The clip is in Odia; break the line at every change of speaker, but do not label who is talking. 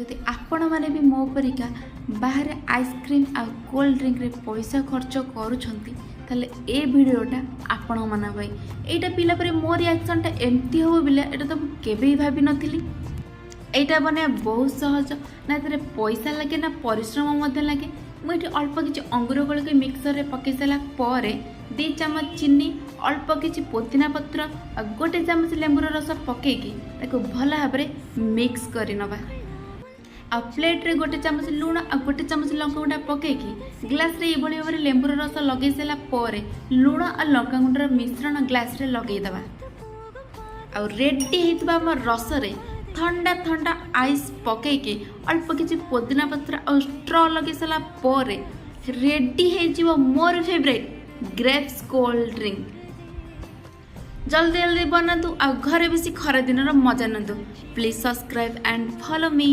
ଯଦି ଆପଣମାନେ ବି ମୋ ପରିକା ବାହାରେ ଆଇସ୍କ୍ରିମ୍ ଆଉ କୋଲ୍ଡ ଡ୍ରିଙ୍କରେ ପଇସା ଖର୍ଚ୍ଚ କରୁଛନ୍ତି, ତାହେଲେ ଏ ଭିଡ଼ିଓଟା ଆପଣମାନଙ୍କ ପାଇଁ। ଏଇଟା ପିଇଲା ପରେ ମୋ ରିଆକ୍ସନ୍ଟା ଏମିତି ହେବ ବୋଲି ଏଇଟା ତ ମୁଁ କେବେ ବି ଭାବିନଥିଲି। ଏଇଟା ବନେଇବା ବହୁତ ସହଜ। ନା ଏଥିରେ ପଇସା ଲାଗେ, ନା ପରିଶ୍ରମ ମଧ୍ୟ ଲାଗେ। ମୁଁ ଏଠି ଅଳ୍ପ କିଛି ଅଙ୍ଗୁର କୋଳିକି ମିକ୍ସରରେ ପକାଇ ସାରିଲା ପରେ 2 ଚାମଚ ଚିନି, ଅଳ୍ପ କିଛି ପୋଦିନା ପତ୍ର ଆଉ 1 ଚାମଚ ଲେମ୍ବୁର ରସ ପକାଇକି ତାକୁ ଭଲ ଭାବରେ ମିକ୍ସ କରିନେବା। ଆଉ ପ୍ଲେଟ୍ରେ 1 ଚାମଚ ଲୁଣ ଆଉ 1 ଚାମଚ ଲଙ୍କାଗୁଣ୍ଡ ପକାଇକି ଗ୍ଲାସ୍ରେ ଏଇଭଳି ଭାବରେ ଲେମ୍ବୁର ରସ ଲଗାଇ ସାରିଲା ପରେ ଲୁଣ ଆଉ ଲଙ୍କାଗୁଣ୍ଡର ମିଶ୍ରଣ ଗ୍ଲାସ୍ରେ ଲଗାଇଦେବା। ଆଉ ରେଡ଼ି ହେଇଥିବା ଆମ ରସରେ ଥଣ୍ଡା ଥଣ୍ଡା ଆଇସ୍ ପକାଇକି ଅଳ୍ପ କିଛି ପୋଦିନା ପତ୍ର ଆଉ ଷ୍ଟ୍ର ଲଗାଇ ସାରିଲା ପରେ ରେଡ଼ି ହେଇଯିବ ମୋର ଫେଭରାଇଟ୍ ଗ୍ରେପ୍ସ କୋଲ୍ଡ ଡ୍ରିଙ୍କ। ଜଲ୍ଦି ଜଲ୍ଦି ବନାନ୍ତୁ ଆଉ ଘରେ ବେଶୀ ଖରାଦିନର ମଜା ନିଅନ୍ତୁ। Please subscribe and follow me.